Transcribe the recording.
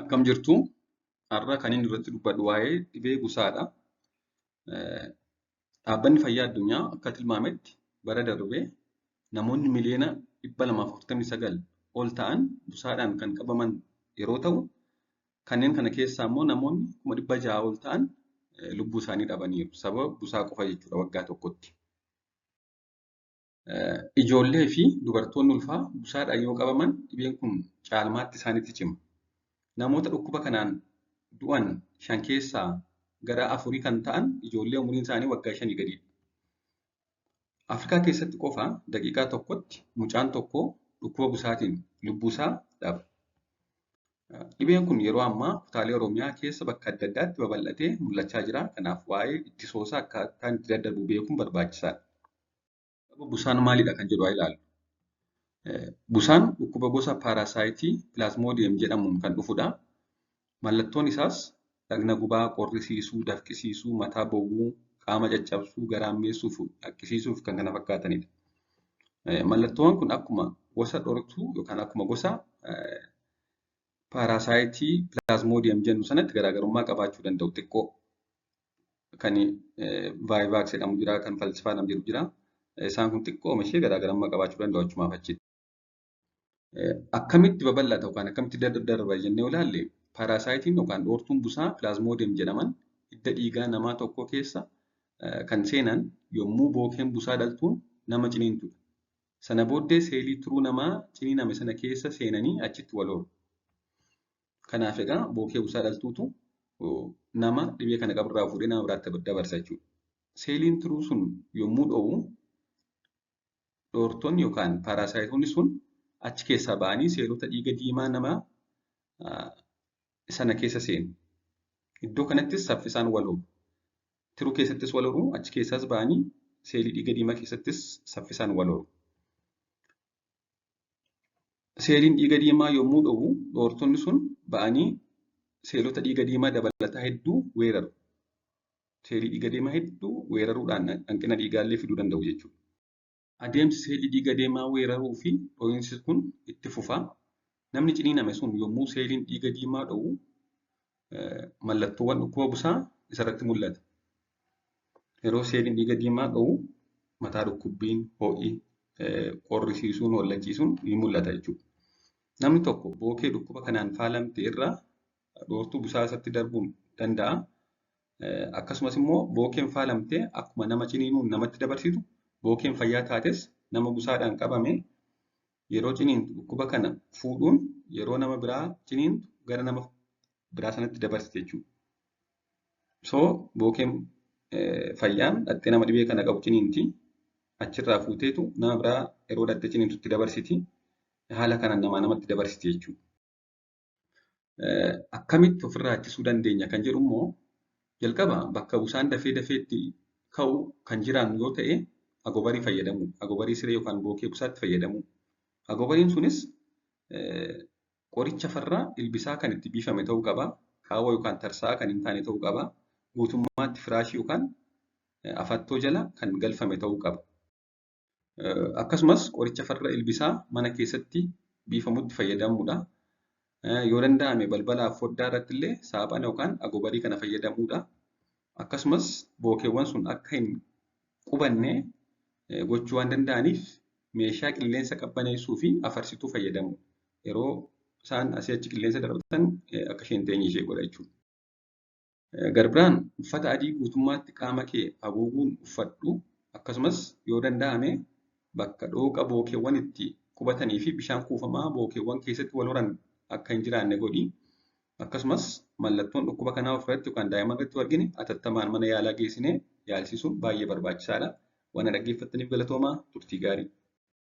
Akkam jirtu? Har'a kan inni irratti dubbadhu waa'ee dhibee busaadha. Dhaabbanni fayyaa addunyaa akka tilmaametti bara darbee namoonni miliyoona 249 ol ta'an busaadhaan kan qabaman yeroo ta'u, kanneen kana keessaa immoo namoonni 600,000 ol ta'an lubbuu isaanii dhabaniiru. Sababa busaa qofa jechuudha waggaa tokkotti. Ijoollee fi dubartoonni ulfaa busaadhaan yoo qabaman dhibeen kun caalmaatti isaanitti cima. Namoota dhukkuba kanaan du'an 5 keessaa gara 4 kan ta'an ijoollee umuriin isaanii waggaa 5 gadiidha. Afrikaa keessatti qofa daqiiqaa tokkotti mucaan tokko dhukkuba busaatiin lubbuusaa dhaba. Dhibeen kun yeroo ammaa kutaalee Oromiyaa keessa bakka adda addaatti babal'atee mul'achaa jira. Kanaaf waa'ee ittisoosaa akkaataa itti daddarbu beekuun barbaachisaadha. Busaan maalidha kan jedhu haa ilaallu. Busaan dhukkuba gosa paarasaayitii pilaasmoodiyem jedhamuun kan dhufudha. Mallattoon isaas dhagna gubaa, qorrisiisuu, dafqisiisuu, mataa bowwuu, qaama caccabsuu, garaammeessuu fi haqqisiisuu fi kan kana fakkaatanidha. Mallattoon kun akkuma gosa dhortuu yookaan akkuma gosa paarasaayitii pilaasmoodiyem jennu sanatti garaagarummaa qabaachuu danda'u xiqqoo. Kan vaayivaaks jedhamu jira, kan falsifaadhaan jedhu jira. Isaan kun xiqqoo ishee garaagarummaa qabaachuu danda'u achumaaf achitti. Akkamitti babal'ata yookaan akkamitti daddarba jennee ilaalle paarasaayitiin yookaan dhoortuun busaa pilaasmoodiyem jedhaman hidda dhiigaa namaa tokko keessa kan seenan yommuu bookeen busaa dhaltuun nama ciniintudha. Sana booddee seelii turuu namaa ciniiname sana keessa seenanii achitti wal horu. Kanaaf egaa bookee busaa dhaltuutu nama dhibee kana qaburraa fuudhee nama biraatti dabarsa jechuudha. Seeliin turuu sun yommuu dho'u dhoortonni yookaan paarasaayitoonni sun achi keessaa ba'anii seelota dhiiga diimaa nama sana keessa seenu. Iddoo kanattis saffisaan wal horu. Tiruu keessattis wal horu, achi keessaas ba'anii seelii dhiiga diimaa keessattis saffisaan wal horu. Seeliin dhiiga diimaa yommuu dho'u dhoortonni sun ba'anii seelota dhiiga diimaa dabalataa hedduu weeraru. Seelii dhiiga diimaa hedduu weeraruudhaan hanqina dhiigaallee fiduu danda'u jechuudha. Adeemsi seelii dhiiga diimaa weeraruu fi dho'iinsi kun itti fufa. Namni ciniiname sun yommuu seeliin dhiiga diimaa dho'u mallattoowwan dhukkuba busaa isarratti mul'ata. Yeroo seeliin dhiiga diimaa dho'u mataa dhukkubbiin, ho'i, qorrisiisuun, hollachiisuun ni mul'ata jechuudha. Namni tokko bookee dhukkuba kanaan faalamte irraa dhoortuu busaa isatti darbuu danda'a. Akkasumas immoo bookeen faalamte akkuma nama ciniinuun namatti dabarsitu bookeen fayyaa taates nama busaadhaan qabame yeroo ciniintu dhukkuba kana fuudhuun yeroo nama biraa ciniintu gara nama biraa sanatti dabarsiti jechuudha. So bookeen fayyaan dhattee nama dhibee kana qabu ciniinti. Achirraa fuuteetu nama biraa yeroo dhattee ciniintutti dabarsiti. Haala kanaan namaa namatti dabarsiti jechuudha. Akkamitti ofirraa ittisuu dandeenya kan jedhu immoo jalqaba bakka busaan dafee dafee itti ka'u kan jiraannu yoo ta'e agobarii fayyadamuu. Agobarii siree yookaan bookee busaatti fayyadamuu. Agobariin sunis qoricha farra ilbisaa kan itti biifame ta'uu qaba. Qaawwa yookaan tarsaa'aa kan hin taane ta'uu qaba. Guutummaatti firaashii yookaan afattoo jala kan galfame ta'uu qaba. Akkasumas qoricha farra ilbisaa mana keessatti biifamutti fayyadamuudha. Yoo danda'ame balbalaaf foddaa irratti illee saaphana yookaan agobarii kana fayyadamuudha. Akkasumas bookeewwan sun akka hin qubanne gochuu waan danda'aniif meeshaa qilleensa qabbaneessuu fi afarsituu fayyadamuudha. Yeroo isaan asii achi qilleensa darbatan akka isheen teenye ishee godha jechuudha. Garbiraan uffata adii guutummaatti qaama kee haguuguun uffadhu. Akkasumas yoo danda'ame bakka dhooqa bookeewwan itti qubatanii fi bishaan kuufamaa bookeewwan keessatti wal horan akka hin jiraanne godhi. Akkasumas mallattoon dhukkuba kanaa ofirratti yookaan daa'imman irratti argine atattamaan mana yaalaa geessinee yaalchisuun baay'ee barbaachisaadha. Waan dhaggeeffattaniif galatoomaa turtii gaarii.